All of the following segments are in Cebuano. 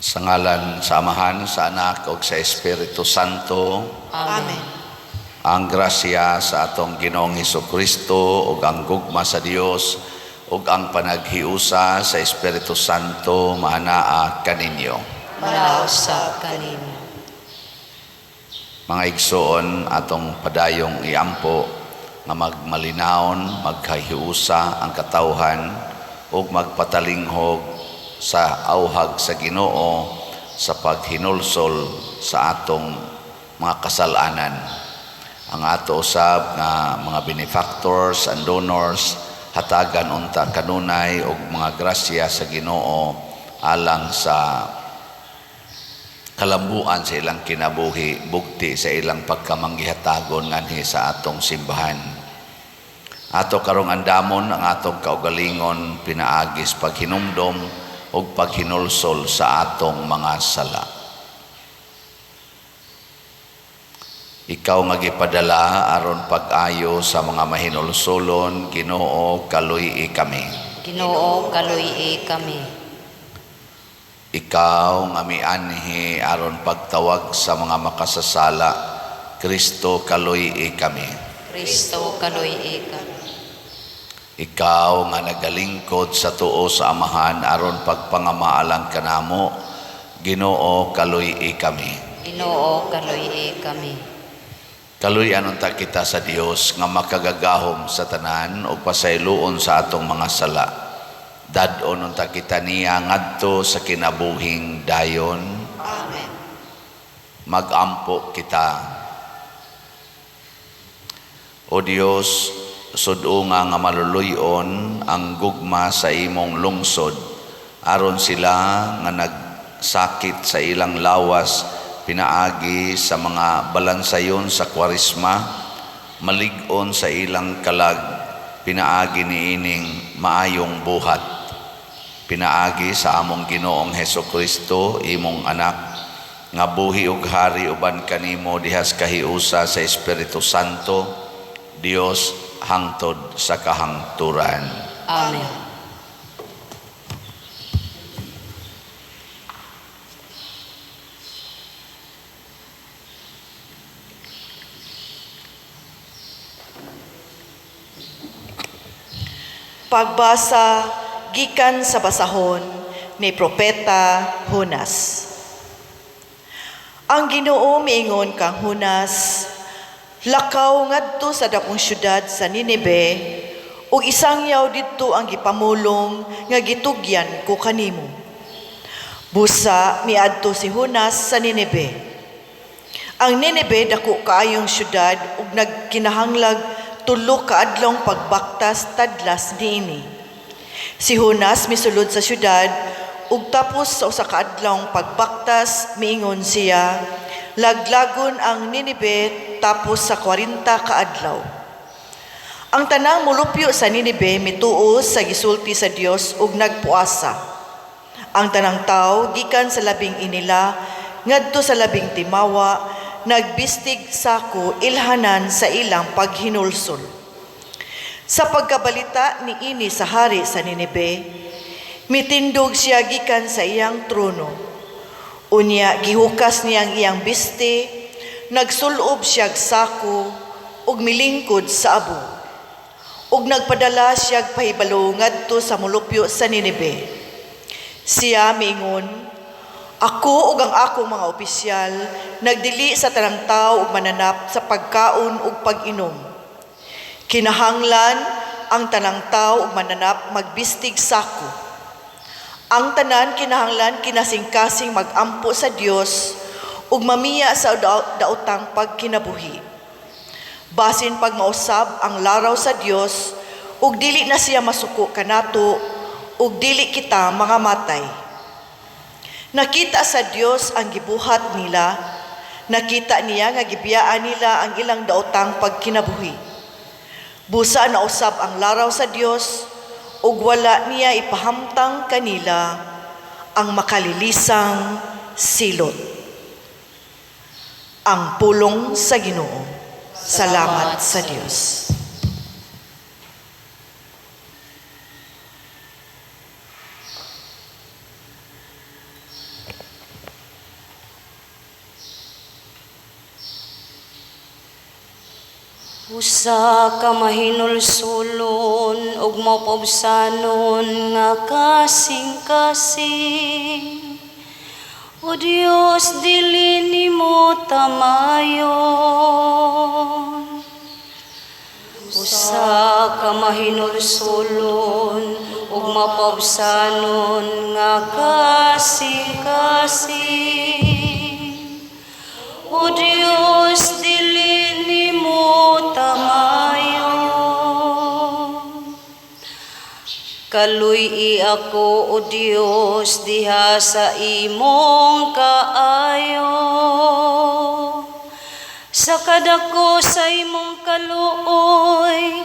Sa ngalan sa Amahan, sa Anak ug sa Espiritu Santo. Amen. Ang grasya sa atong Ginoong Kristo ug ang gugma sa Dios ug ang panaghiusa sa Espiritu Santo maanaa kaninyo. Manausab kanimo. Mga igsoon, atong padayong iampo nga magmalinawon, magkahiusa ang katawhan ug magpatalinghog sa auhag sa Ginoo sa paghinulsol sa atong mga kasalanan. Ang ato usab nga mga benefactors and donors, hatagan unta kanunay og mga grasya sa Ginoo alang sa kalambuan sa ilang kinabuhi, bugti sa ilang pagkamanggihatagon nganhi sa atong simbahan. Ato karong andamon ang atong kaugalingon pinaagis paghinumdom ug paghinulsol sa atong mga sala. Ikaw nga gipadala aron pag-ayo sa mga mahinulsolon, Ginoo, kaluy-i kami. Ginoo, kaluy-i kami. Ikaw nga mianhi aron pagtawag sa mga makasasala, Kristo, kaluy-i kami. Kristo, kaluy-i kami. Ikaw nga nagalingkod sa tuo sa Amahan aron pagpangamaalang kanamo, Ginoo, kaluy-i kami. Ginoo, kaluy-i kami. Kaluy-an unta kita sa Dios nga makagagahom sa tanan ug pasayloon sa atong mga sala. Dad-on unta kita niya ngadto sa kinabuhing dayon. Amen. Magampo kita. O Dios, sud-unga nga maluluy-on ang gugma sa imong lungsod aron sila nga nagsakit sa ilang lawas pinaagi sa mga balansayon sa Kwaresma, malig-on sa ilang kalag pinaagi niining maayong buhat, pinaagi sa among Ginoong Hesukristo, imong anak, nga buhi ug hari uban kanimo dihas kahiusa sa Espiritu Santo, Dios, hangtod sa kahangturan. Amen. Pagbasa gikan sa basahon ni Propeta Jonas. Ang Ginoo miingon kang Jonas, lakaw ngadto sa dakong syudad sa Nineve ug isangyaw didto ang gipamulong nga gitugyan ko kanimo. Busa miadto si Jonas sa Nineve. Ang Nineve dako kaayong syudad ug nagkinahanglag 3 ka adlawng pagbaktas tadlas niini. Si Jonas misulod sa syudad ug tapos sa 1 ka adlawng pagbaktas miingon siya, laglagon ang Nineve tapos sa 40 ka adlaw. Ang tanang molupyo sa Nineve mituo sa gisulti sa Dios ug nagpuasa. Ang tanang tawo gikan sa labing inila ngadto sa labing timawa nagbistig sako ilhanan sa ilang paghinulsol. Sa pagkabalita ni ini sa hari sa Nineve, mitindog siya gikan sa iyang trono. Unya gihukas niya ang iyang biste, nagsulob siyag sako ug milingkod sa abo. Ug nagpadala siyag pahibalo ngadto sa molupyo sa Nineve. Siya miingon, ako ug ang akong mga opisyal nagdili sa tanang tawo ug mananap sa pagkaon ug pag-inom. Kinahanglan ang tanang tawo ug mananap magbistig sako. Ang tanan kinahanglan kinasingkasing magampo sa Dios ug mamiya sa daotang pagkinabuhi. Basin pag mausab ang laraw sa Dios ug dili na siya masuko kanato ug dili kita mga matay. Nakita sa Dios ang gibuhat nila, nakita niya nga gibiyaan nila ang ilang daotang pagkinabuhi. Busa nausab ang laraw sa Dios ug wala niya ipahamtang kanila ang makalilisang silot. Ang pulong sa Ginoo. Salamat sa Dios. Usa ka mahinulsulon ug mapaubsanon nga kasing-kasing, O Dios, dili nimo tamayon. Usa ka mahinulsulon ug mapaubsanon nga kasing-kasing, O Dios, dili nimo tamayon. Kaluy-i ako, O Dios, diha sa imong kaayo. Sa kadako sa imong kaluoy,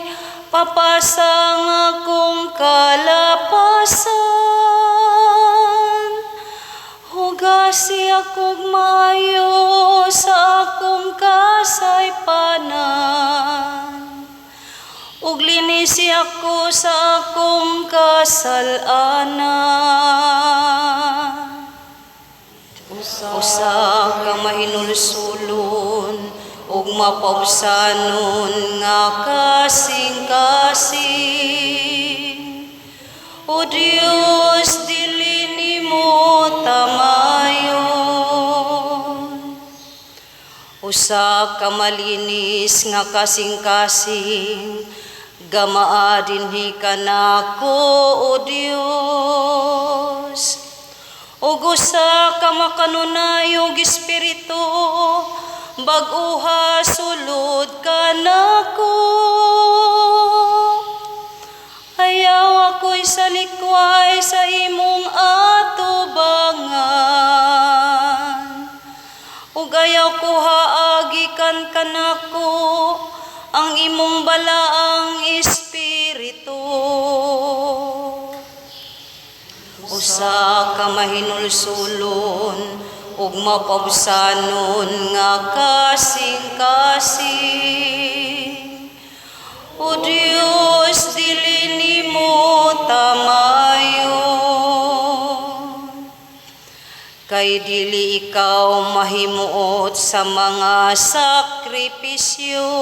papasa ang akong kalapasan. Hugasi akong maayo sa akong kasaypanan ug linisi ako sa akong kasalanan. Usa ka mahinulsulon ug mapaubsanon nga kasing-kasing, O Dios, dili nimo tamayon. Usa ka malinis nga kasing-kasing, gamaa dinhi kanako, O Dios. Ug usa ka makanunay og espiritu, bag-uha sulod kanako. Ayaw ako'y salikway sa imong atubangan ug ayaw kuhaa gikan kanako ang imong balaang espiritu. Usa ka mahinulsulon ug mapaubsanon nga kasing-kasing, O Dios, dili nimo tamayon. Kay dili ikaw mahimuot sa mga sakripisyo.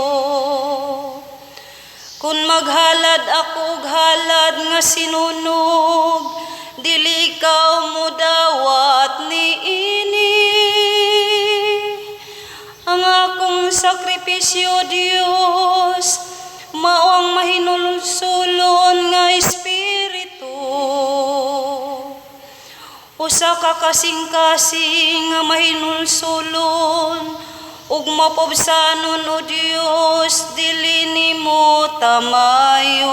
Kung maghalad ako og halad nga sinunog, dili ikaw mudawat niini. Ang akong sakripisyo, Dios, mao ang mahinulsulon nga espiritu. Usa ka kasing-kasing nga mahinulsulon ug mapaubsanon, O Dios, dili nimo tamayon.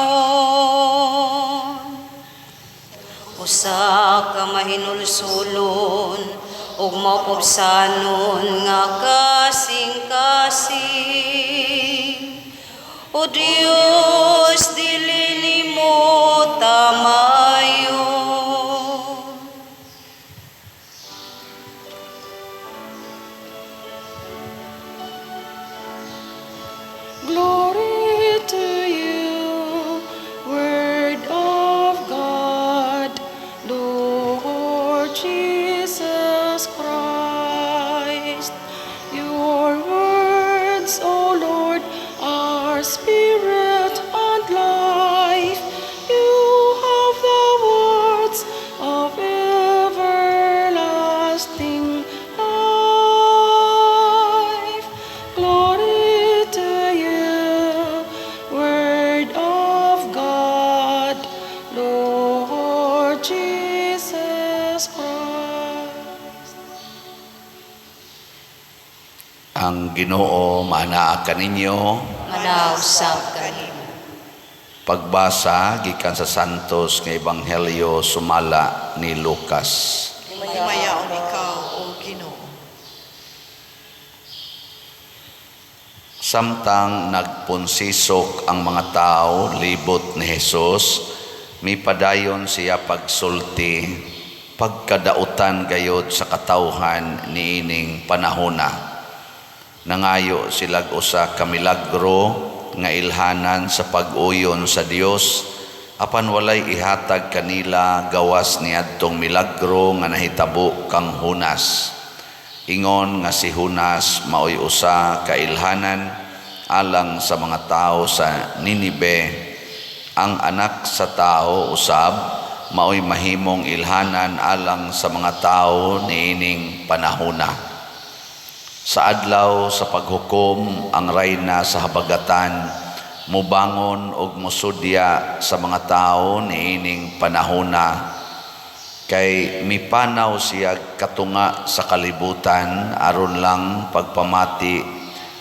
Usa ka mahinulsulon ug mapaubsanon nga kasing-kasing, O Dios, dili nimo tamayon. Glory to you, Word of God, Lord Jesus Christ. Your words, O Lord, are spirit and life. You have the words of everlasting life. Glory to you, Word of God, Lord Jesus Christ. Ang Ginoo maanaa kaninyo. Manaa usab kanimo. Pagbasa gikan sa Santos nga Ebanghelyo sumala ni Lucas. Himayaon ikaw, O Ginoo. Samtang nagpunsisok ang mga tao libot ni Jesus, mipadayon siya pagsulti pagkadautan gayod sa katawhan niining panahona. Nangayo silag usa ka milagro nga ilhanan sa pag-uyon sa Dios, apan walay ihatag kanila gawas niadtong milagro nga nahitabo kang Jonas. Ingon nga si Jonas maoy usa ka ilhanan, alang sa mga tao sa Ninibe, ang Anak sa Tao usab maoy mahimong ilhanan alang sa mga tao niining panahona. Sa Adlaw sa Paghukom, ang rayna sa habagatan mubangon og musudya sa mga tao niining panahona, kay mipanaw siya katunga sa kalibutan aron lang pagpamati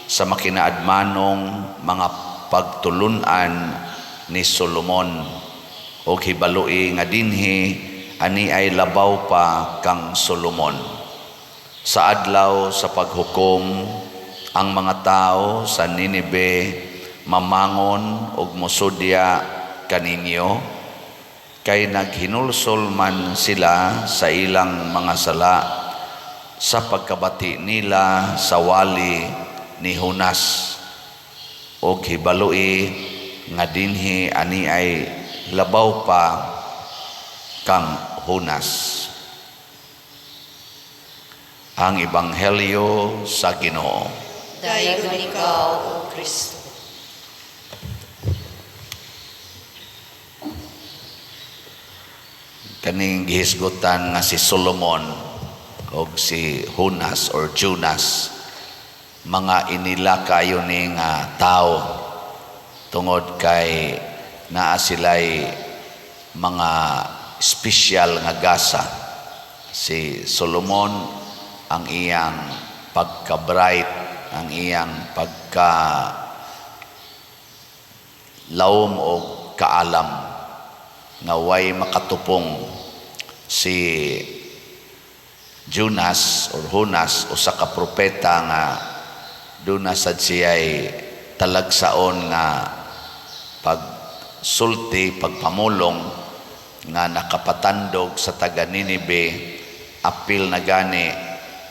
sa makinaadmanong mga pagtulunan ni Solomon, og hibaloi nga dinhi ani ay labaw pa kang Solomon. Sa Adlaw sa Paghukom, ang mga tao sa Ninibe mamangon og mosudya kaninyo, kay naghinulsol man sila sa ilang mga sala sa pagkabati nila sa wali ni Jonas, og hibaloi nga dinhi ani ay labaw pa kang Jonas. Ang Ebanghelyo sa Ginoo. Dayon ikaw, O Kristo. Kaning gihisgutan nga si Solomon og si Jonas or Jonas, mga inila kayo ni nga tao tungod kay naa sila'y mga espesyal nga gasa. Si Solomon, ang iyang pagka-bright, ang iyang pagka lawom o kaalam nga way makatupong. Si Jonas or Jonas, usa ka propeta nga duna sad siya'y talagsaon nga pagsulti, pagpamulong nga nakapatandog sa taga Ninibe, apil na gani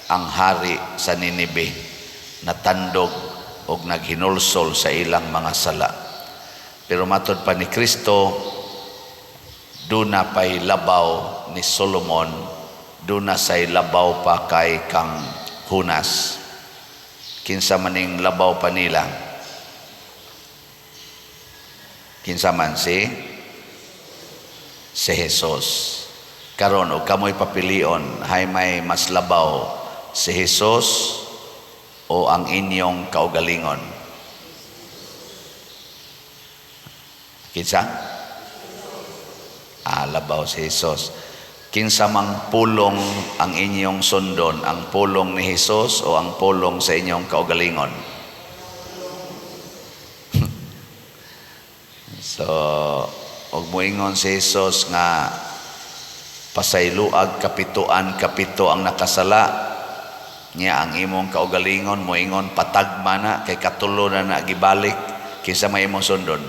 ang hari sa Ninibe natandog og naghinulsol sa ilang mga sala. Pero matod pa ni Kristo, duna pay labaw ni Solomon, duna say labaw pa kay kang Jonas. Kinsa maning labaw pa nila? Kinsa man si Jesus. Karon og kamoy papilion, hay may mas labaw, si Jesus o ang inyong kaugalingon? Kinsa? Labaw si Jesus. Kinsa mang pulong ang inyong sundon, ang pulong ni Jesus o ang pulong sa inyong kaugalingon? So, og moingon si Jesus nga pasayloag kapituan kapito ang nakasala niya, ang imong kaugalingon moingon patagma na kay katulo na na gibalik, kinsa may imong sundon?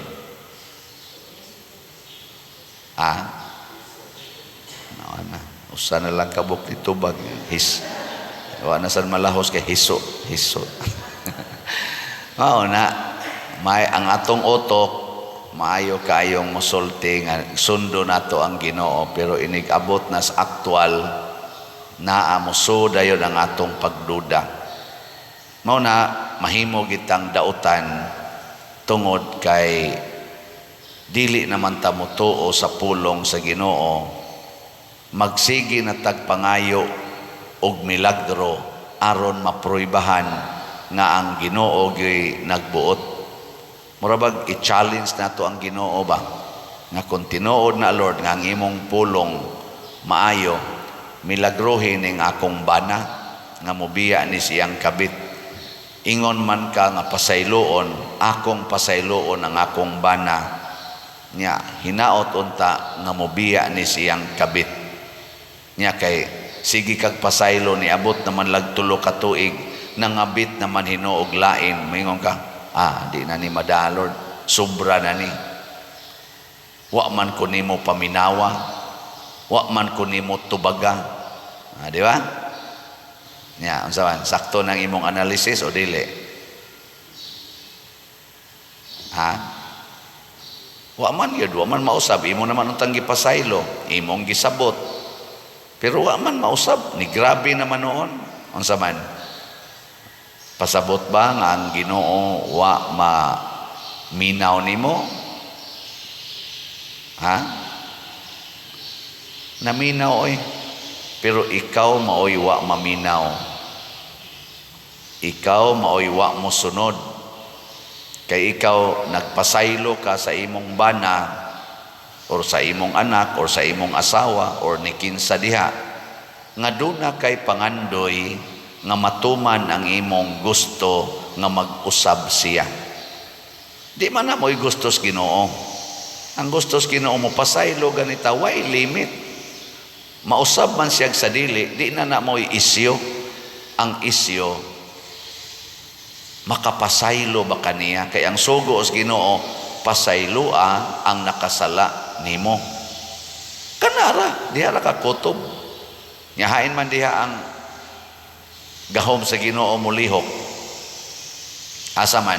No, na. Usa na lang kabuk ni tubag. His. Wa na sad malahos kay hiso, hiso. Mao na, may ang atong utok maayo kaayong mosulti nga sundo nato ang Ginoo, pero inig abot na sa aktual naa moso dayon ang atong pagduda. Mao na mahimo gitang dautan tungod kay dili naman ta motuo sa pulong sa Ginoo. Magsige na tagpangayo og milagro aron mapruibahan nga ang Ginoo gyoy nagbuot. Mura bag i-challenge nato ang Ginoo ba nga kung tinuod na, Lord, nga ang imong pulong maayo, milagrohin ning akong bana nga mobiya ni siyang kabit. Ingon man ka nga pasayloon, akong pasayloon ang akong bana nya hinaot unta nga mobiya ni siyang kabit. Nya kay sige kag pasaylo, niabot naman lag tulo ka tuig, nangabit naman hinuog lain, moingon ka, di na ni madala, Lord, sobra na ni. Wa man ko nimo paminawa, wa man ko nimo tubaga. Di ba? Nya, unsa man, sakto nang imong analysis o dili? Ha? Wa man yun, wa man mausab, imo naman untang gipasaylo, imong gisabot. Pero wa man mausab, ni grabe naman noon. Unsa man? Pasabot ba nga ang Ginoo wa ma minaw nimo? Ha? Naminaw oy. Pero ikaw maoy wa maminaw. Ikaw maoy wa mo sunod. Kay ikaw nagpasaylo ka sa imong bana or sa imong anak or sa imong asawa or ni kinsa diha nga duna kay pangandoy nga matuman ang imong gusto nga mag-usab siya. Di man na mo'y gusto sa Ginoo. Ang gusto sa Ginoo mo pasaylo ganita, way limit. Mausab man siya sa dili, di na na mo'y isyo. Ang isyo makapasaylo ba kaniya? Kay ang sugo sa Ginoo, pasayloa ang nakasala nimo. Kanara, diha ra ka kutob. Nya hain man diha ang gahom sa Ginoo molihok. Asa man,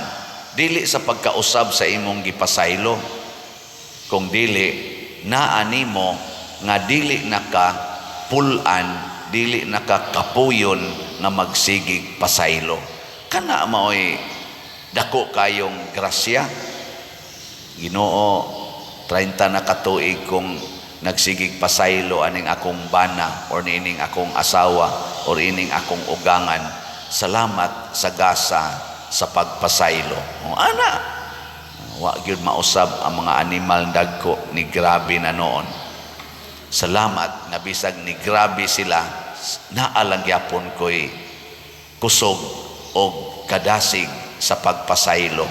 dili sa pagkausab sa imong gipasaylo, kung dili naa nimo nga dili na ka pulan, dili na ka kapuyon nga magsigig pasaylo. Kana maoy dako kayong grasya. Ginoo, 30 na katuig kong nagsigig pasaylo aning akong bana or niining akong asawa or ining akong ugangan. Salamat sa gasa sa pagpasaylo. O, ana, wa gyud mausab ang mga animal dagko ni grabe na noon. Salamat nga bisag ni grabe sila, naa lang gyapon ko'y kusog og kadasig sa pagpasaylo,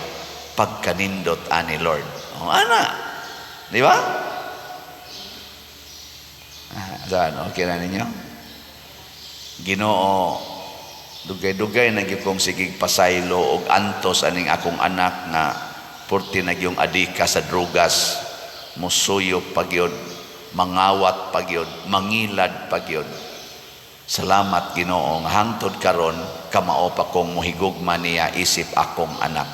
pagkanindot ani Lord. O, ana, di ba? Ah, saan? Okay na ninyo? Ginoo, dugay-dugay na gyud kong sigig pasaylo og antos aning akong anak nga purti na gyung adika sa drugas, musuyop pa gyud, mangawat pa gyud, mangilad pa gyud. Salamat, Ginoo, nga hangtod karon kamao pa kong mohigugma niya isip akong anak.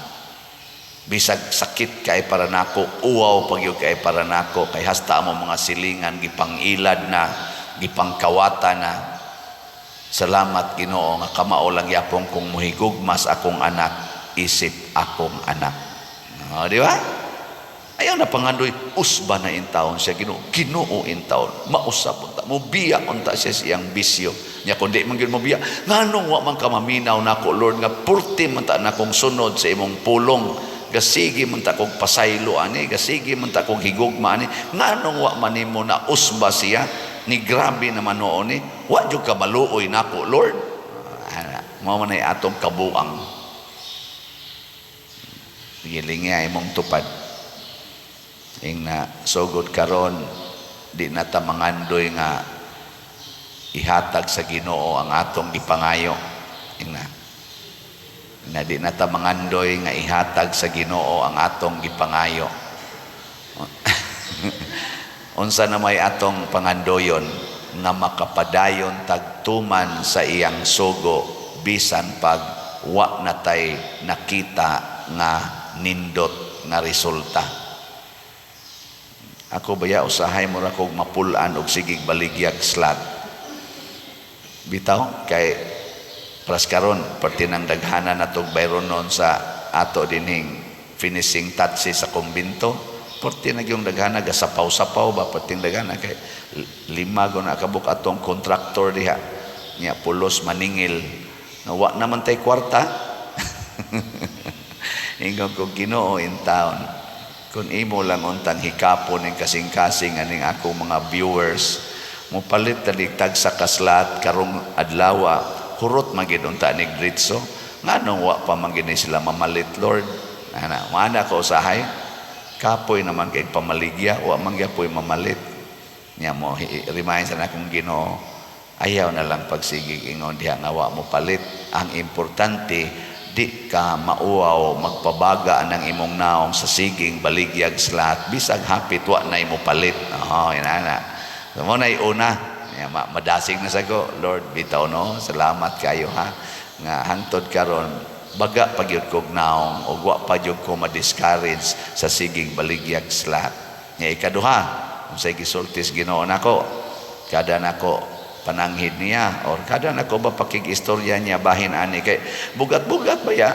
Bisag sakit kay para nako, uwaw pa gyud kay para nako, kay hasta amo mga silingan gipangilad na, gipangkawata na. Salamat, Ginoo, nga kamao lang yapon kong mohigugma sa akong anak isip akong anak. Oh, di ba? Ayaw na pangandoy, usba na intawon siya, Ginoo. Ginoo intawon, mausab unta, mobiya unta siya siyang bisyo. Nya kung di man gyud mobiya, nganong wa man ka maminaw nako, Lord, nga purti man ta nakong sunod sa imong pulong. Gasigi man ta kog pasaylo ani, gasigi man ta kog higugma ani, nganong wa man nimo na usba siya, ni grabe naman noon ni, wa jud ka maluoy nako, Lord. Ana, mao man ay atong kabuang. Gilingi imong tupad. Ing na sugod karon di na ta mangandoy nga ihatag sa Ginoo ang atong gipangayo. Ing na. Na di na ta mangandoy nga ihatag sa Ginoo ang atong gipangayo. Unsa na may atong pangandoyon? Nga makapadayon tagtuman sa iyang sugo bisan pag wa na tay nakita nga nindot nga resulta. Ako baya usahay mo ra kog mapulan og sigig baligyag slot. Bitaw kay pras karon perti nang daghanan natog bayron nun sa ato dinhing finishing touches sa kumbinto. Perti na yung daghana gasapaw-sapaw ba, perti daghana kay lima go na kabuk atong kontraktor diha. Nya pulos maningil. Nawa naman tay kwarta. Ingon ko, "Ginoo in town. Kung imo lang untang hikapon ning kasing-kasing aning akong mga viewers, mopalit na tag sa kaslat karong adlawa, hurot man gid unta nig diretso. Nganong wa pa man gid ni sila mamalit, Lord?" Ana, mana ko usahay. Kapoy naman kay pamaligya, wa man gyapoy mamalit. Nya mo remind sa akong Ginoo, ayaw na lang pagsigig ingon diha nga wa mo palit. Ang importante di ka mauaw, magpabaga ng imong naong sa siging baligyag slat bisag hapit wa na imo palit. Oh, inana. So, mo na una. Ya, madasig na sa ko, Lord, bitaw no, salamat kayo ha nga hangtod karon baga pagyud kog naong ug wa pa jud ko ma-discourage sa siging baligyag slat. Nya ikaduha, unsay gisulti sa Ginoo nako kada nako Pananghid niya or kada na ko ba pakig-istorya niya bahin ani kay bugat-bugat ba ya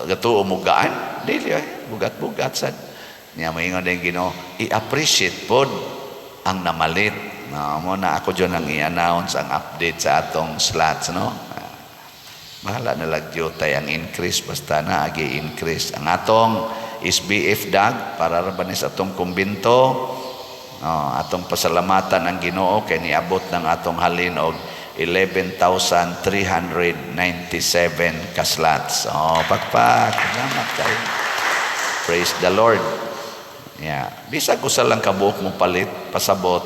gatuo mo gaan dili ay bugat-bugat sad niya. Maingon din Ginoo, i-appreciate pod ang namalit, no? Mo na ako dyan ang i-announce ang update sa atong slots, no? Bahala na lang tay ang increase, basta na agi increase ang atong SBF dag para ra ba ni sa atong kumbinto. Oh, atong pasalamatan ang Ginoo kay niabot ng atong halin og 11,397 ka slots. Oh, pakpak. Salamat kayo. Praise the Lord. Yeah. Bisag usa lang kabuok mo palit, pasabot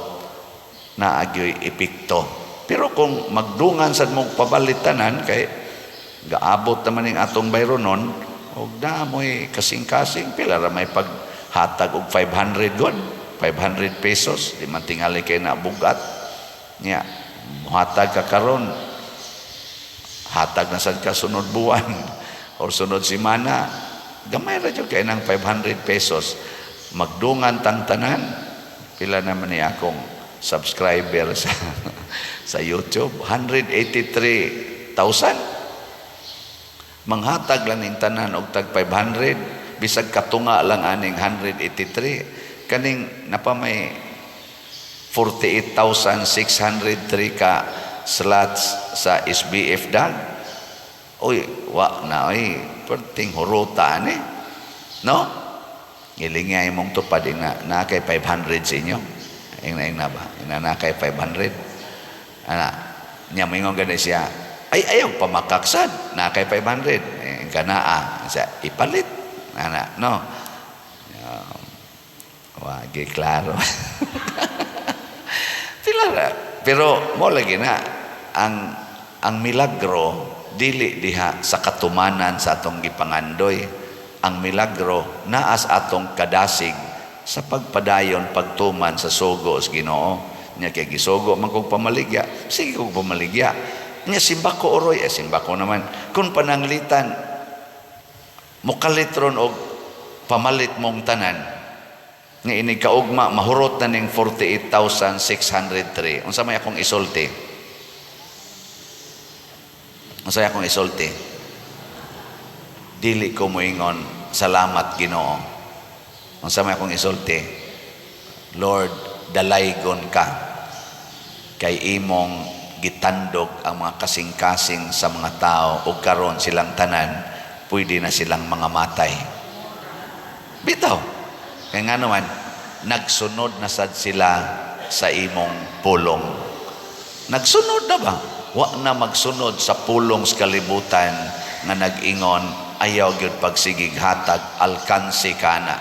na agyoy epekto. Pero kung magdungan sad mo pabalit tanan kay gaabot naman ning atong bayronon og na mo'y kasing-kasing, pila ra may paghatag og 500 gon, 500 pesos, di man tingali kay na bugat nya. Muhatag ka karon, hatag na sad ka sunod buwan or sunod semana, gamay ra jud kay nang 500 pesos. Magdungan tang tanan, pila naman ni akong subscriber sa YouTube? 183,000. Manghatag lang ning tanan og tag 500, bisag katunga lang aning 183, kaning napamay 48,603 ka slots sa SBF dag. Uy, wa na oy, perting huruta ani, no? Ngilingay imong tupad na na kay 500 sa inyo. Ing na ba? Ing na kay 500. Ana, nya moingon gani siya. Ay, ayaw pamakaksad na kay 500. Eh, kanaa siya ipalit. Ana, no? Wagi klaro. Pila ra. Pero mo lagi na ang milagro dili diha sa katumanan sa atong gipangandoy. Ang milagro naa sa atong kadasig sa pagpadayon pagtuman sa sugo sa Ginoo. Nya kay gisugo man kog pamaligya, sige kog pamaligya. Nya simba ko oroy, eh, simba ko naman. Kung pananglitan mukalitron og pamalit mong tanan nga inig kaugma mahurot na ning 48,603, unsa may akong isulti? Unsa may akong isulti? Dili ko moingon, "Salamat, Ginoo." Unsa may akong isulti? "Lord, dalaygon ka kay imong gitandog ang mga kasing-kasing sa mga tao ug karon silang tanan pwede na silang mga matay." Bitaw. Kaya nga naman, nagsunod na sad sila sa imong pulong. Nagsunod na ba? Wa na magsunod sa pulong sa kalibutan nga nag-ingon, ayaw gyud pagsigig hatag, alkansi kana.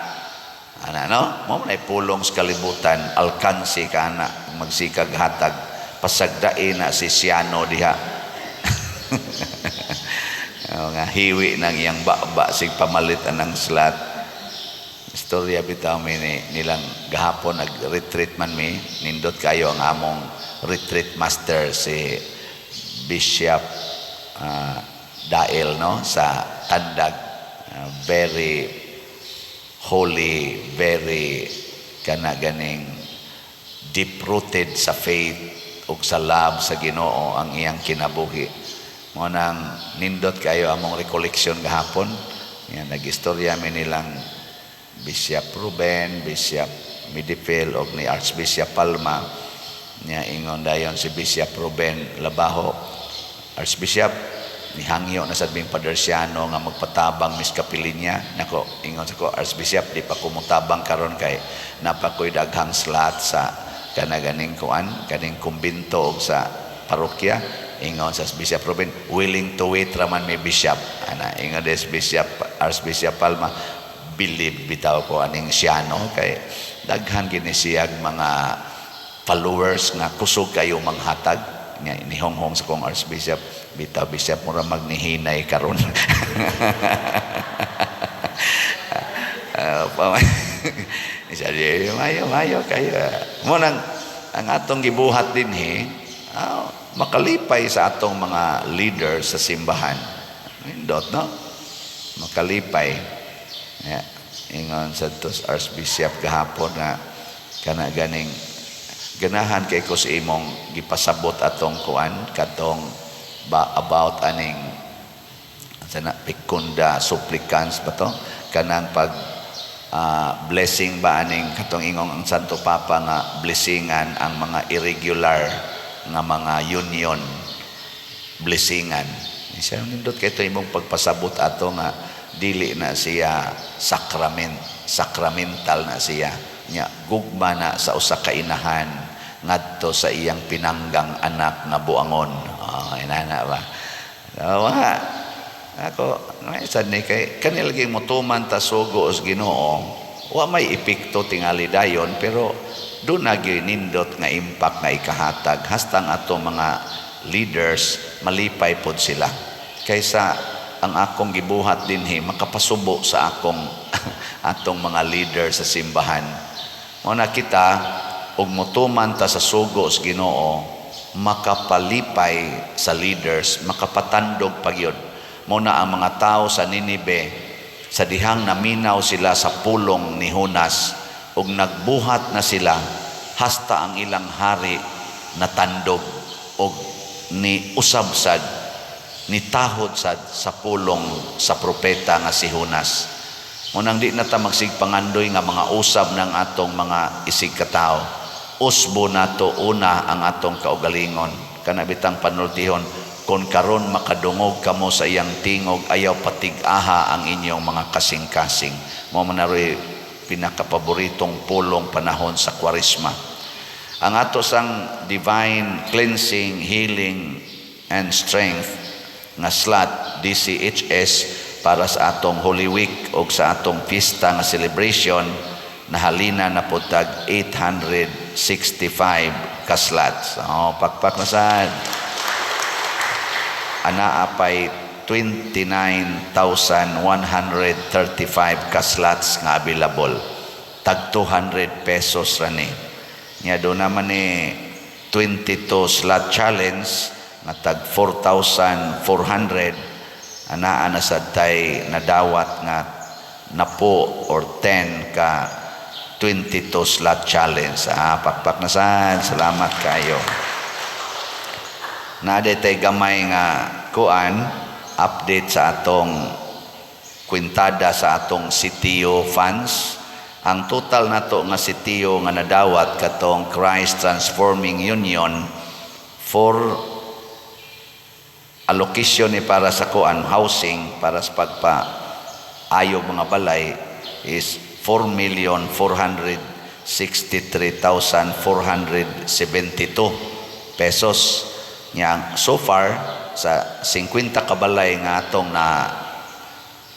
Ana, no? Mo man ay pulong sa kalibutan, alkansi kana, magsikag hatag. Pasagdain na si Siano diha. Oh, nga hiwi ng iyang baba sig pamalit anang slot. Istorya bitaw mi ni nilang gahapon, nag-retreat man mi. Nindot kayo ang among retreat master, si Bishop Dael, no, sa Tandag. Very holy, very kana ganing deep rooted sa faith ug sa love sa Ginoo ang iyang kinabuhi. Mo nang nindot kayo among recollection gahapon. Yan, nag-istorya mi nilang Bishop Ruben, Bishop Midifel og ni Archbishop Palma. Nya ingon dayon si Bishop Ruben Labajo, "Archbishop, nihangyo na sad ming Padersiano nga magpatabang mis kapilinya." Nako, ingon sa ko, "Archbishop, di pa ko motabang karon kay napakoy daghang slot sa kana ganing kuan, kaning kumbinto og sa parokya." Ingon sa Bishop Ruben, "Willing to wait raman mi, Bishop." Ana, ingon des Bishop Archbishop Palma, believe bitaw ko aning siyano kay daghan gini siyag mga followers nga kusog kayo manghatag. Nga inihonghong sa kong Archbishop, bitaw, Bishop, mura magnihinay karon. Siya, mayo, mayo kayo. Mo nang ang atong gibuhat dinhi, makalipay sa atong mga leader sa simbahan. Nindot, no? Makalipay. Yeah. Ingon sa tos Archbishop gahapon na kana ganing Ganahan kay ko sa imong gipasabot atong kuan katong ba about aning sana pecunda supplicans ba to, kanang pag blessing ba aning katong ingong ang Santo Papa nga blessingan ang mga irregular nga mga union, blessingan. Siya nindot kay ito imong pagpasabot ato nga dili na siya sacrament, sacramental na siya nya, gugma na sa usa ka inahan ngadto sa iyang pinanggang anak nga buangon. Oh, inana ba? Wa ako may sad ni kay kani lagi motuman ta sugo sa Ginoo, wa may epekto tingali dayon, pero duna gyud nindot nga impact nga ikahatag hastang ato mga leaders malipay pod sila kaysa ang akong gibuhat dinhi makapasubo sa akong atong mga leader sa simbahan. Mo na kita og motuman ta sa sugo sa Ginoo, makapalipay sa leaders, makapatandog pagyud. Mo na ang mga tao sa Ninibe, sa dihang naminaw sila sa pulong ni Jonas ug nagbuhat na sila, hasta ang ilang hari natandog og ni usab sad, ni tahod sad sa pulong sa propeta nga si Jonas. Munang di na ta magsigpangandoy nga mga usab ng atong mga isig katao. Usbo nato una ang atong kaugalingon. Kana bitang panultihon, "Kon karon makadungog kamo sa iyang tingog, ayaw patig-aha ang inyong mga kasing-kasing." Mo man naroy pinakapaboritong pulong panahon sa Kwaresma. Ang ato sang divine cleansing, healing, and strength nga slot, DCHS, para sa atong Holy Week o sa atong pista nga celebration, nahalina na po tag 865 ka slots. Oh, pakpak na sad. Anaa pay 29,135 ka slots nga available. Tag 200 pesos ra ni. Nya do naman ni 22 slot challenge nga tag 4,400, anaa na sad tay nadawat nga napo or 10 ka 22 slot challenge. Ah, pakpak na sad. Salamat kayo. Naa tay gamay nga kuan update sa atong kwintada sa atong CTO funds. Ang total nato nga CTO nga nadawat katong Christ Transforming Union for allocation ni para sa kuan housing, para sa pagpa ayog mga balay, is 4,463,472 pesos. Nya so far sa 50 ka balay nga atong na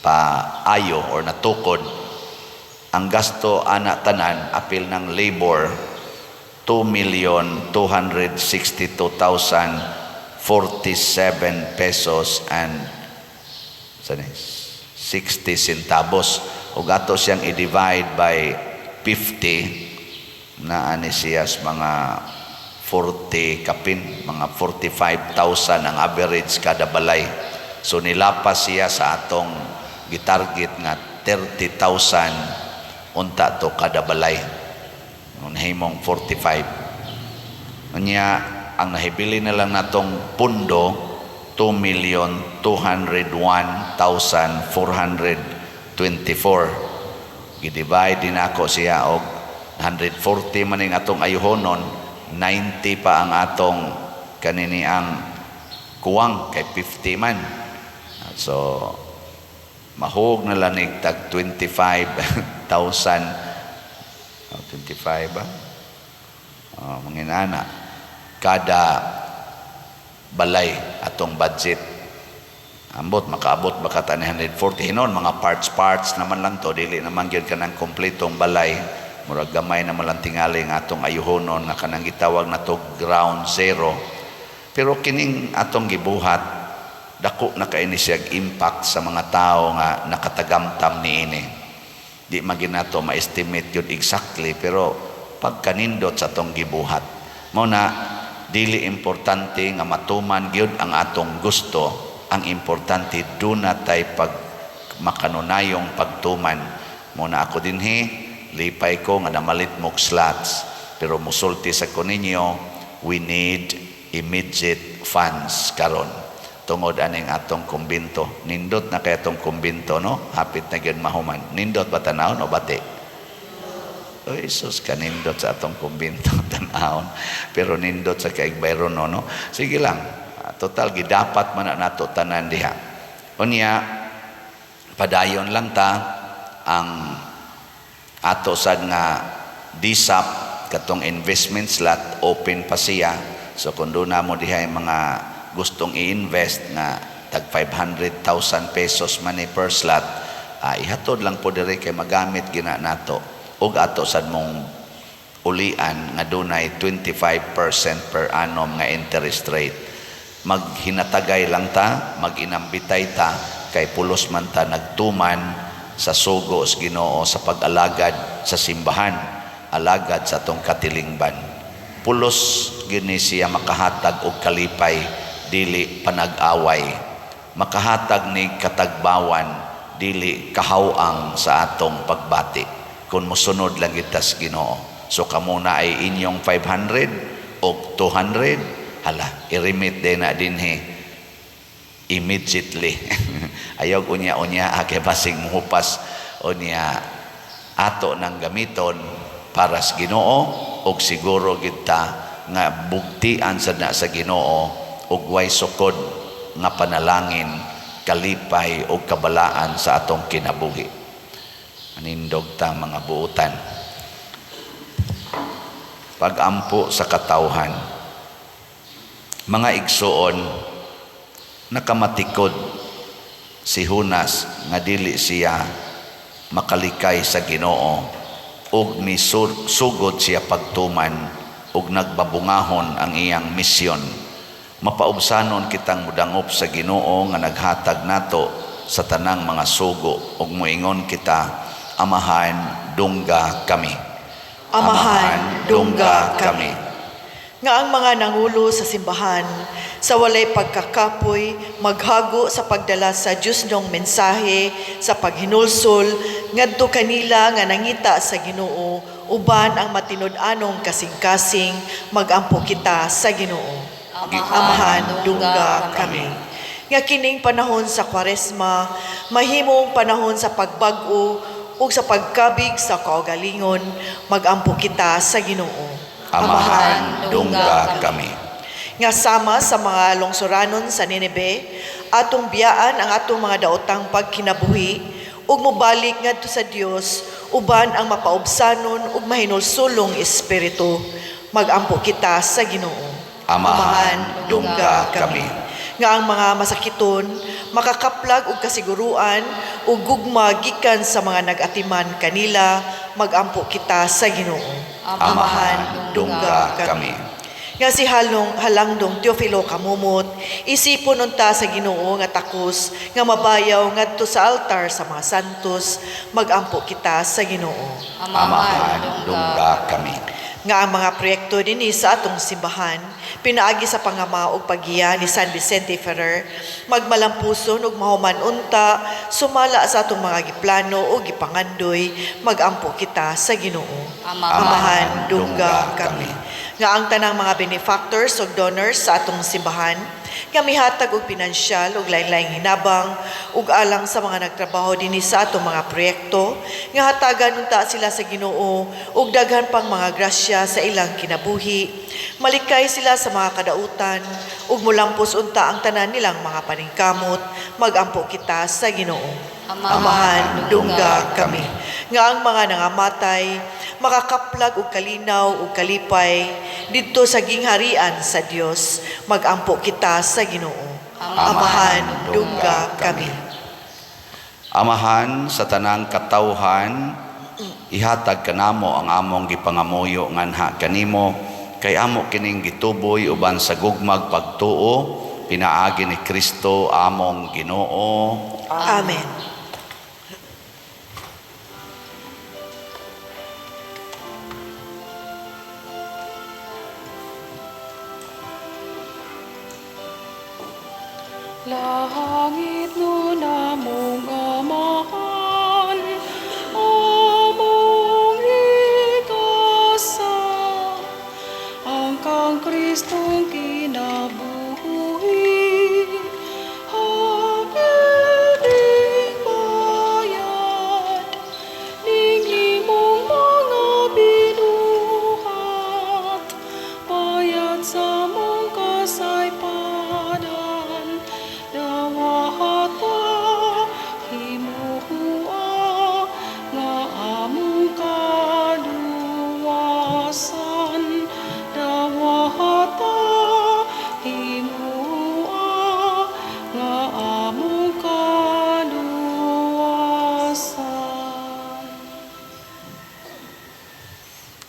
paayo or natukod, ang gasto ana tanan apil ng labor, 2,262,047 pesos and 60 centavos. Ug ato siyang i-divide by 50, na ani siya mga 40 kapin, mga 45,000 ang average kada balay. So nilapas siya sa atong gitarget nga 30,000 unta to kada balay. Nahimong 45. Unya ang nahibili na lang natong pundo, 2,201,424. Gi-divide din ako siya og 140 man ning atong ayuhonon, 90 pa ang atong kanini ang kuwang kay 50 man. So mahug na lang nig tag 25,000, oh, 25 ba? Oh, manginana kada balay atong budget. Ambot makaabot ba ka 140 hinon, mga parts parts naman lang to, dili naman gyud kanang kompletong balay, murag gamay naman lang tingali ang atong ayuhonon nga kanang gitawag na to ground zero. Pero kining atong gibuhat, dako na kay ni siyag impact sa mga tao nga nakatagamtam niini. Di man nato ma-estimate yun exactly, pero pagkanindot sa atong gibuhat. Mao na dili importante nga matuman gyud ang atong gusto, ang importante duna tay pag makanunayong pagtuman. Mao na ako dinhi, lipay ko nga namalit mog slots. Pero musulti sa ko ninyo, we need immediate funds karon tungod aning atong kumbinto. Nindot na kay atong kumbinto, no? Hapit na gyud mahuman. Nindot ba tanawon o bati? Oy, sus, kanindot sa atong kumbinto tanawon. Pero nindot sa kaig bayron, no, no? Sige lang. Total gidapat man na nato tanan diha. Unya padayon lang ta ang ato sad nga DSAP, katong investment slot, open pa siya. So kung doon na mo diha yung mga gustong i-invest nga tag 500,000 pesos man ni per slot, ihatod lang po diri kay magamit gina nato ug ato sad mong ulian nga dunay 25% per annum nga interest rate. Maghinatagay lang ta, maginambitay ta, kay pulos man ta nagtuman sa sugo sa Ginoo sa pag-alagad sa simbahan, alagad sa atong katilingban. Pulos gini siya makahatag og kalipay, dili panag-away. Makahatag ni katagbawan, dili kahawang sa atong pagbati. Kung mosunod lang kita sa Ginoo. So kamo na ay inyong 500 o 200, hala, i-remit din na dinhi immediately. Ayaw unya-unya kay basig muhupas. Unya ato nang gamiton para sa Ginoo og siguro kita nga bugtian sa na sa Ginoo og way sukod nga panalangin, kalipay og kabalaan sa atong kinabuhi. Anindog ta, mga buutan. Pagampo sa katawhan. Mga igsuon, nakamatikod si Junas nga dili siya makalikay sa Ginoo ug misugod siya pagtuman ug nagbabungahon ang iyang misyon. Mapaubsanon kitang mudangop sa Ginoo nga naghatag nato sa tanang mga sugo ug moingon kita, Amahan, dungga kami. Amahan, dungga kami. Nga ang mga nangulo sa simbahan sa walay pagkakapoy maghago sa pagdala sa Diyosnong mensahe sa paghinulsol ngadto kanila nga nangita sa Ginoo uban ang matinud-anong kasing-kasing, magampo kita sa Ginoo. Amahan, dungga kami. Nga kining panahon sa Kwaresma mahimong panahon sa pagbag-o ug sa pagkabig sa kaugalingon, magampo kita sa Ginoo. Amahan, dungga kami. Nga sama sa mga lungsuranon sa Nineve, atong biyaan ang atong mga daotang pagkinabuhi ug mobalik ngadto sa Dios uban ang mapaubsanon ug mahinulsulong espiritu, magampo kita sa Ginoo. Amahan, dungga kami. Nga ang mga masakiton makakaplag og kasiguruan ug gugma gikan sa mga nag-atiman kanila, magampo kita sa Ginoo. Amahan, dungga kami. Nga si halong Halangdong Teofilo Camomot isipon unta sa Ginoo nga takos nga mabayaw ngadto sa altar sa mga santos, magampo kita sa Ginoo. Amahan, dungga kami. Nga ang mga proyekto dinhi sa atong simbahan pinaagi sa pangama ug paggiya ni San Vicente Ferrer magmalampuson ug mahuman unta sumala sa atong mga giplano ug gipangandoy, magampo kita sa Ginoo. Amahan, dungga kami. Nga ang tanang mga benefactors ug donors sa atong simbahan nga mihatag og pinansyal ug lain-laing hinabang ug alang sa mga nagtrabaho dinhi sa atong mga proyekto, nga hatagan unta sila sa Ginoo ug daghan pang mga grasya sa ilang kinabuhi, malikay sila sa mga kadautan ug mulampos unta ang tanan nilang mga paningkamot, magampo kita sa Ginoo. Amahan, dungga kami. Nga ang mga nangamatay makakaplag og kalinaw ug kalipay didto sa gingharian sa Dios, magampo kita sa Ginoo. Amahan, dungga kami. Amahan sa tanang katawhan, ihatag kanamo ang among gipangamuyo nganha kanimo, kay amo kining gituboy uban sa gugmag pagtuo pinaagi ni Kristo among Ginoo. Amen. Langit nun among Amahan, among igasa.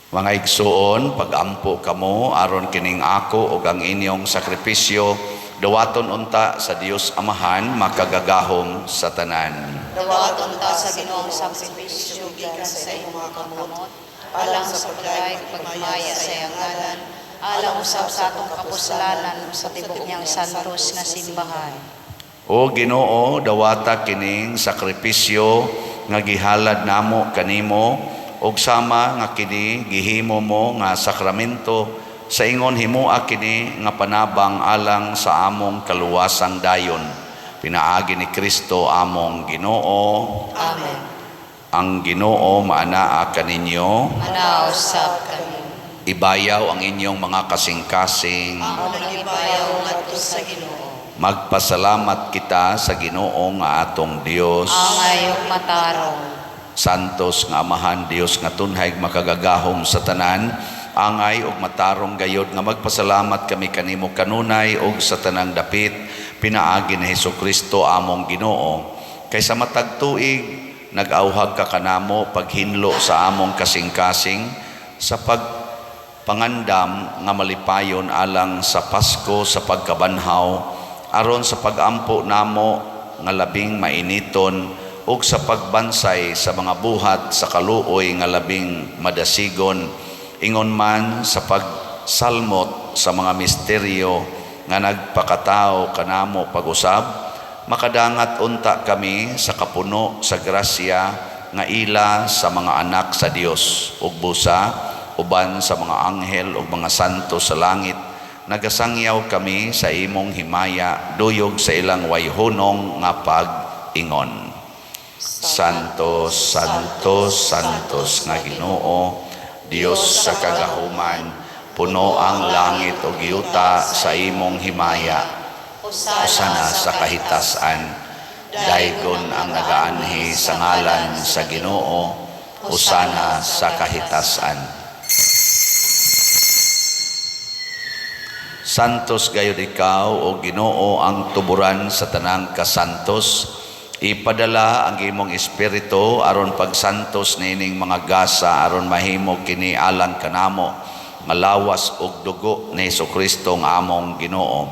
Mga igsuon, pag-ampo kamo aron kining ako ug ang inyong sakripisyo dawaton unta sa Dios Amahan makagagahom sa tanan. Dawaton ta sa Ginoong sakripisyo gikan sa imong mga kamot, alang sa pagdayeg ug paghimaya sa iyang ngalan, alang usab sa atong kapuslanan ug sa tibuok niyang santos nga simbahan. O Ginoo, dawata kining sakripisyo nga gihalad namo kanimo ug sama nga kini gihimo mo nga sakramento sa ingon himoa kini nga panabang alang sa among kaluwasang dayon. Pinaagi ni Kristo among Ginoo. Amen. Ang Ginoo maanaa kaninyo. Manaa usab kanimo. Ibayaw ang inyong mga kasing-kasing. Amo nang ibayaw ngadto sa Ginoo. Magpasalamat kita sa Ginoo nga atong Dios. Angay ug matarong. Santos nga Amahan, Dios nga tunhay makagagahom sa tanan, angay ug matarong gayod nga magpasalamat kami kanimo kanunay ug sa tanang dapit pinaagi ni Hesukristo among Ginoo. Kay sa matag tuig nag-awhag ka kanamo paghinlo sa among kasing-kasing sa pagpangandam nga malipayon alang sa Pasko sa pagkabanhaw, aron sa pagampo namo nga labing mainiton ug sa pagbansay sa mga buhat sa kaluoy nga labing madasigon, ingon man sa pagsalmot sa mga misteryo nga nagpakatao kanamo pag-usab, makadangat unta kami sa kapuno sa grasya nga ila sa mga anak sa Dios, ug busa uban sa mga anghel ug mga santo sa langit nagasangyaw kami sa imong himaya duyog sa ilang wayhunong nga pag-ingon. Santo, Santo, Santos nga Ginoo, Dios sa kagahuman, puno ang langit ug yuta sa imong himaya. Hosana sa kahitasan. Daygon ang nagaanhi sa ngalan sa Ginoo. Hosana sa kahitasan. Santos gayud ikaw, o Ginoo, ang tuburan sa tanang kasantos. Ipadala ang imong espiritu aron pagsantos niining mga gasa aron mahimo kini alang kanamo nga lawas ug dugo ni Hesukristo nga among Ginoo.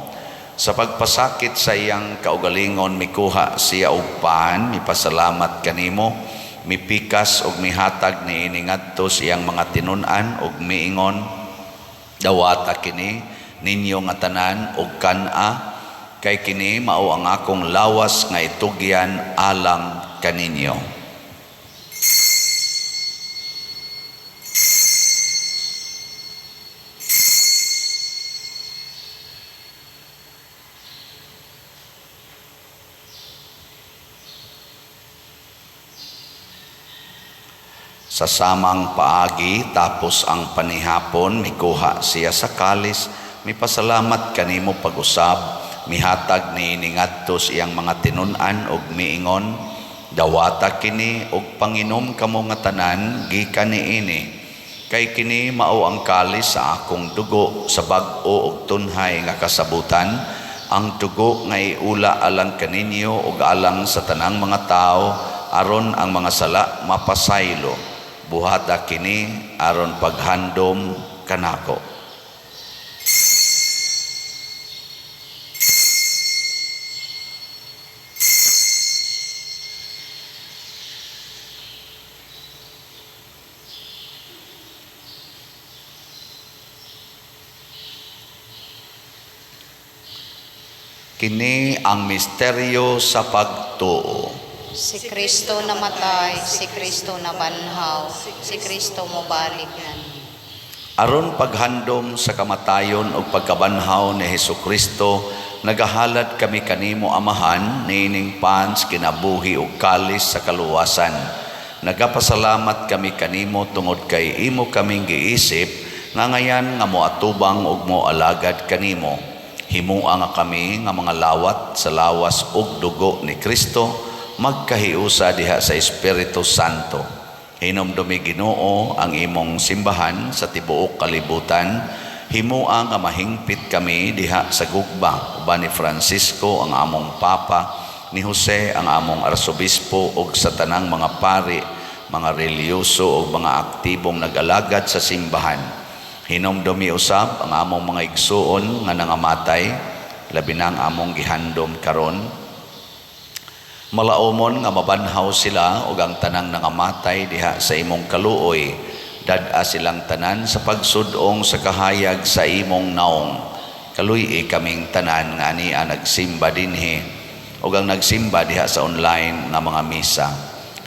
Sa pagpasakit sa iyang kaugalingon mikuha siya og pan, mipasalamat kanimo, mipikas ug mihatag niini ngadto sa iyang mga tinun-an ug miingon, dawata kini ninyo nga tanan og kan-a, kay kini mao ang akong lawas nga itugyan alang kaninyo. Sa samang paagi, tapos ang panihapon, mikuha siya sa kalis, mipasalamat kanimo pag-usab, mihatag niini ngadto sa iyang mga tinun-an ug miingon, dawata kini ug panginom kamo nga tanan gikan niini, kay kini mao ang kalis sa akong dugo sa bag-o ug tunhay nga kasabutan, ang dugo nga iula alang kaninyo ug alang sa tanang mga tawo aron ang mga sala mapasaylo. Buhata kini aron paghandom kanako. Kini ang misteryo sa pagtuo. Si Kristo namatay, si Kristo nabanhaw, si Kristo mobalik na. Aron paghandom sa kamatayon ug pagkabanhaw ni Hesukristo, nagahalad kami kanimo Amahan niining pans kinabuhi ug kalis sa kaluwasan. Nagapasalamat kami kanimo tungod kay imo kaming giisip nga ngayan nga moatubang ug moalagad kanimo. Himua nga kami nga mga lawat sa lawas ug dugo ni Kristo, magkahiusa diha sa Espiritu Santo. Hinumdumi Ginoo ang imong simbahan sa tibuok kalibutan. Himua nga mahingpit kami diha sa gugma uban ni Francisco ang among Papa, ni Jose ang among Arsobispo ug sa tanang mga pari mga relihiyoso ug mga aktibong nag-alagad sa simbahan. Hinumdumi usab ang among mga igsuon nga nangamatay, labi na ang among gihandom karon. Malaumon nga mabanhaw sila ug ang tanang nangamatay diha sa imong kaluoy. Dad-a silang tanan sa pagsud-ong sa kahayag sa imong naong. Kaluy-i kaming tanan nga ania nagsimba dinhi ug ang nagsimba diha sa online nga mga misa.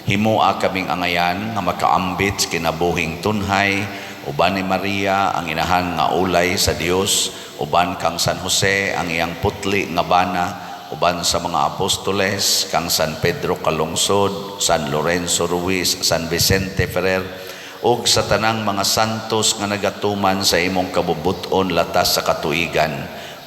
Himoa kaming angayan nga makaambit sa kinabuhing tunhay uban ni Maria, ang inahan nga ulay sa Dios, uban kang San Jose, ang iyang putli nga bana, uban sa mga apostoles, kang San Pedro Calungsod, San Lorenzo Ruiz, San Vicente Ferrer, ug sa tanang mga santos nga nagatuman sa imong kabubut-on latas sa katuigan.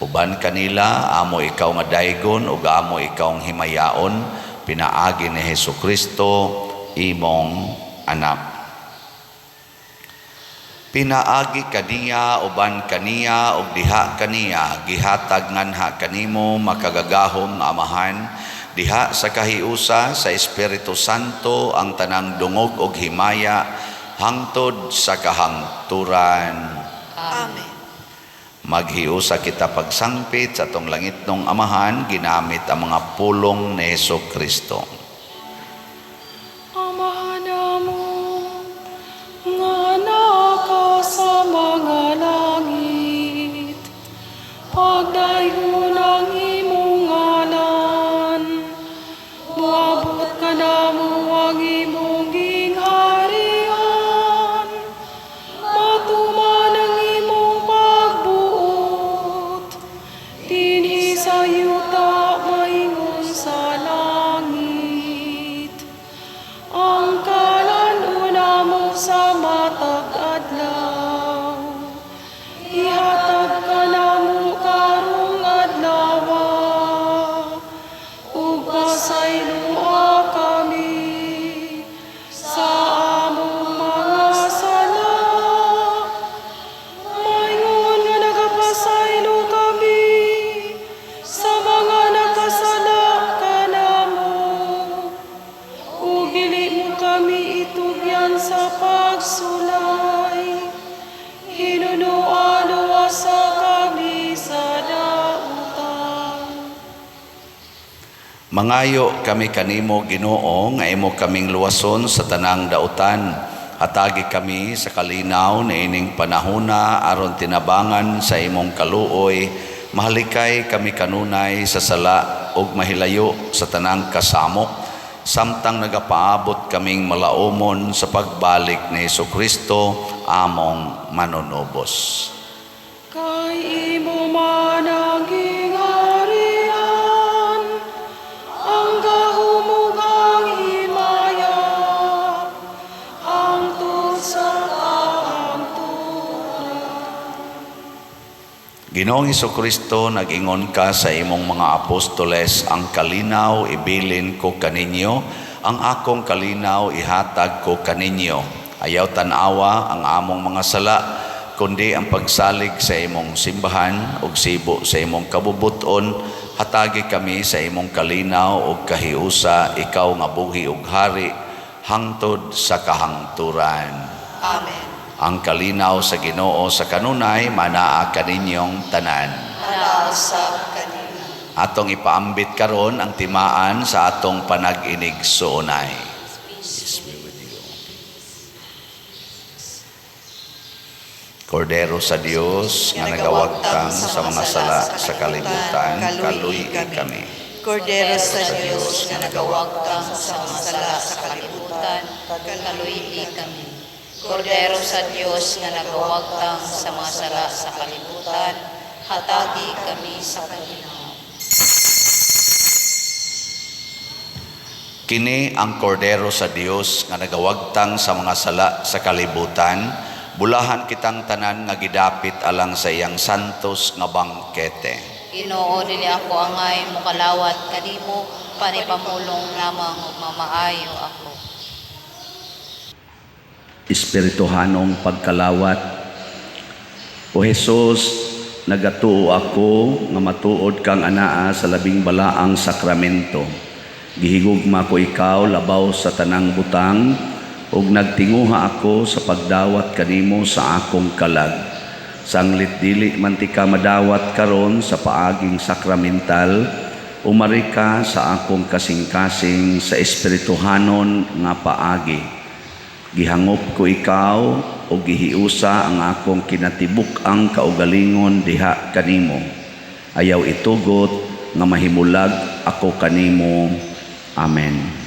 Uban kanila, amo ikaw nga daygon ug amo ikaw himayaon, pinaagi ni Hesus Kristo, imong anak. Pinaagi kaniya, uban kaniya, ug diha kaniya, gihatag nganha kanimo, makagagahom nga Amahan, diha sa kahiusa sa Espiritu Santo, ang tanang dungog ug himaya hangtod sa kahangturan. Amen. Maghiusa kita pagsangpit sa atong langitnong Amahan ginamit ang mga pulong ni Hesus Kristo. Amahan namo nga naa ka sa mga langit, pagdaygon ang imong ngalan, moabot kanamo ang imong gingharian, matuman ang imong pagbuot, dinhi sa yuta maingon sa langit. Ang kalan-on namo sa matag adlaw, ihatag kanamo karong adlaw, ug pasayloa kami sa among mga sala, maingon nga nagapasaylo kami sa mga nakasala kanamo, ug dili mo kami itugyan sa pagsulay, hinunoa luwasa kami sa dautan. Mangayo kami kanimo, Ginoo, nga imo kaming luwason sa tanang dautan. Hatagi kami sa kalinaw niining panahona aron tinabangan sa imong kaluoy, mahalikay kami kanunay sa sala ug mahilayo sa tanang kasamok, samtang nagapaabot kaming malaumon sa pagbalik ni Hesus Kristo, among manunubos. Kay imo man ang gingharian, ang gahom ug ang himaya, hangtod sa kahangturan. Ginoong Kristo, nag-ingon ka sa imong mga apostoles, "Ang kalinaw ibilin ko kaninyo, ang akong kalinaw ihatag ko kaninyo." Ayaw tan-awa ang among mga sala, kundi ang pagsalig sa imong simbahan ug sibo sa imong kabubuton, hatagi kami sa imong kalinaw ug kahiusa, ikaw nga buhi ug hari hangtod sa kahangturan. Amen. Ang kalinaw sa Ginoo sa kanunay manaa kaninyong tanan. Manaa usab kanimo. Atong ipaambit karon ang timaan sa atong panag-inigsuonay. Peace be with you. Kordero sa Dios nga nagawagtang sa mga sala sa kalibutan, kaluy kami. Kordero sa Dios nga nagawagtang sa mga sala sa kalibutan, kaluy kami. Kordero sa Dios nga nagawagtang sa mga sala sa kalibutan, hatagi kami sa kalinaw. Kini ang Kordero sa Dios nga nagawagtang sa mga sala sa kalibutan, bulahan kitang tanan nga gidapit alang sa iyang santos nga bangkete. Ginoo, dili ako angay mokalawat kanimo, panipamulong lamang ug mamaayo ako. Espirituhanong pagkalawat. O Hesus, nagatuo ako nga matuod kang anaa sa labing balaang sakramento. Gihigugma ko ikaw labaw sa tanang butang. Ug nagtinguha ako sa pagdawat kanimo sa akong kalag. Sanglit dili man tika madawat karon sa paaging sakramental, umari ka sa akong kasing-kasing sa espirituhanon nga paagi. Gihangop ko ikaw o gihiusa ang akong kinatibuk-ang kaugalingon diha kanimo. Ayaw itugot nga mahimulag ako kanimo. Amen.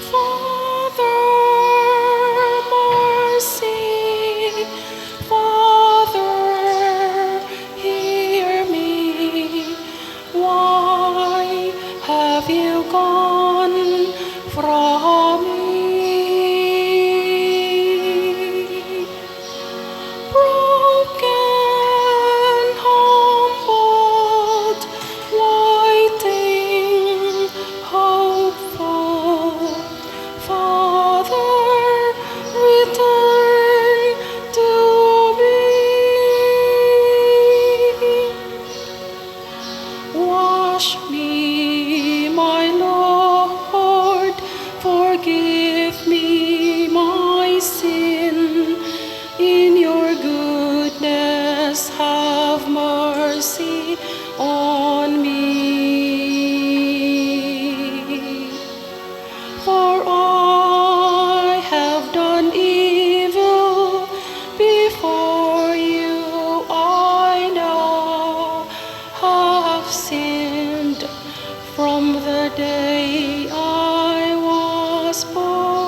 Father, mercy, Father, hear me. Why have you gone from me? Broken, humbled, waiting, hopeful, Father, return to me. Wash me, my Lord, forgive me my sin. In your goodness, have mercy on me. For I have done evil before you, I know have sinned from the day I was born.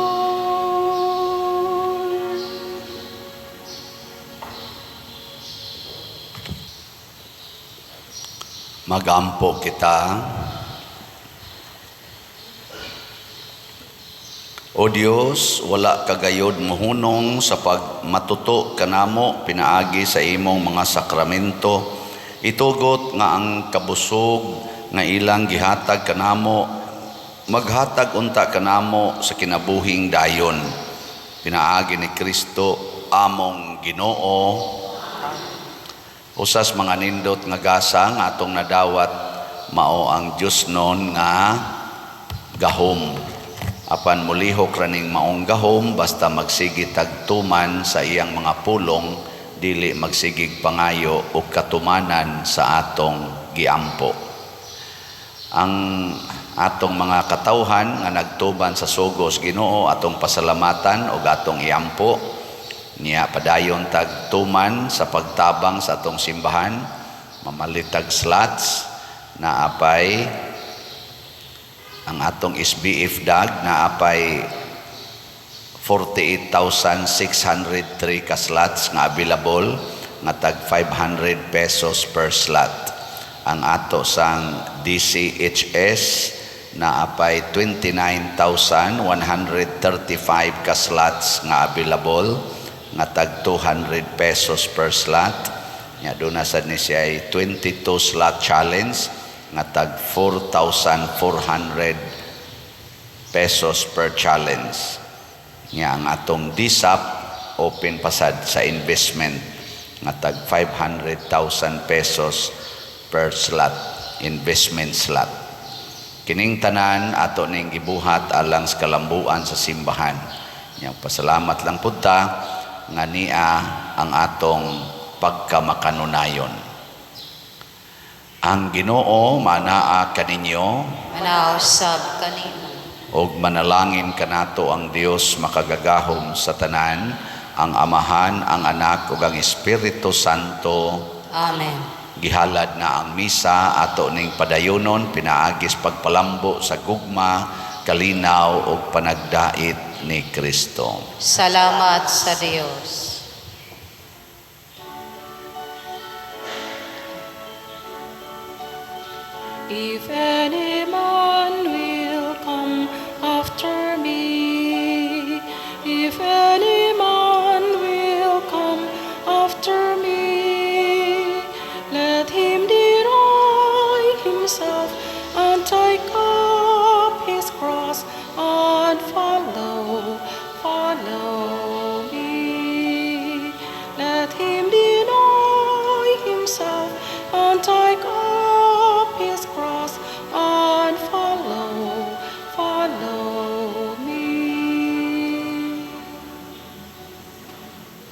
Magampo kita. O Dios, wala kagayod mohunong sa pagmatuto kanamo pinaagi sa imong mga sakramento. Itugot nga ang kabusog nga ilang gihatag kanamo, maghatag unta kanamo sa kinabuhing dayon. Pinaagi ni Kristo among Ginoo. Usas mga nindot nga gasa nga atong nadawat mao ang Dios non nga gahom. Apan mulihok raning maong gahom basta magsigi tagtuman sa iyang mga pulong, dili magsigig pangayo og katumanan sa atong giampo. Ang atong mga katawhan nga nagtuban sa sugos Ginoo atong pasalamatan og atong iampo. Niya padayon tagtuman sa pagtabang sa atong simbahan, mamalitag slots na apay ang atong SBF dag na apay 48,603 ka slots nga available nga tag 500 pesos per slot. Ang ato sang DCHS na apay 29,135 ka slots nga available nga tag 200 pesos per slot. Nya doon na sad ni siya ay 22 slot challenge nga tag 4,400 pesos per challenge. Nya ang atong DSAP open pasad sa investment nga tag 500,000 pesos per slot, investment slot. Kining tanan ato ning gibuhat alang sa kalambuan sa simbahan. Nya pasalamat lang pud ta nga nia ang atong pagkamakanunayon. Ang Ginoo manaa kaninyo, Manausab kanimo. Og manalangin kanato ang Dios makagagahom sa tanan, ang Amahan, ang Anak ug ang Espiritu Santo. Amen. Gihalad na ang misa ato ning padayonon pinaagis pagpalambo sa gugma, kalinaw ug panagdait ni Kristo. Salamat sa Dios. If any man